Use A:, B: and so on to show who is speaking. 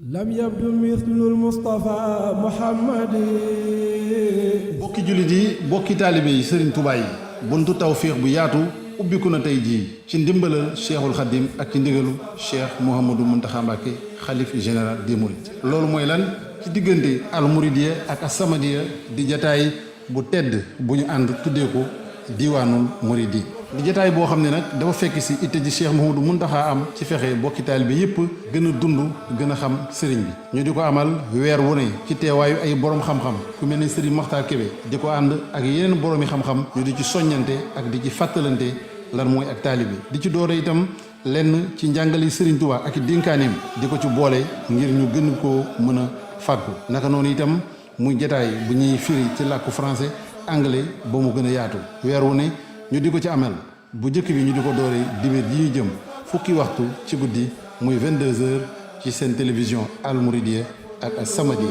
A: lam yabdu mithlul Mustafa Muhammadi.
B: bokki jullit yi bokki taalibe yi Serigne Touba yi buntu tawféex bu yaatu ubbiku na tey jii ci ndimbalal Cheikhul Khadim ak ci ndigalu Cheikh Mouhamadou Mountakha Mbacké xalif général des Mourides. loolu mooy lan ci diggante al Mouridiya ak as-Samadiyya di jataay bu tedd bu ñu ànd tuddee ko diwaanul Mouridi. di jataay boo xam ne nag dafa fekk si itte ji Cheikh Mouhamadou Mountakha am ci fexe bokki taalibe yépp gën a dund gën a xam sëriñ bi. ñu di ko amal weer wu ne ci teewaayu ay borom xam-xam ku mel ni Serigne Makhtar Kébé di ko ànd ak yeneen boroomi xam-xam ñu di ci soññante ak di ci fàttalante lan mooy ak taalibe di ci doore itam lenn ci njàngali Serigne Touba ak dénkaaneem di ko ci boole ngir ñu gën koo mën a fàggu naka noonu itam muy jataay bu ñuy firi ci làkku français anglais ba mu gën a yaatu weer wu ne ñu di ko ci amal bu njëkk bi ñu di ko doore dibéer yi ñu jëm fukki waxtu ci guddi muy 22h ci seen télévision Al Mouridiyyah ak As-Samadiyya.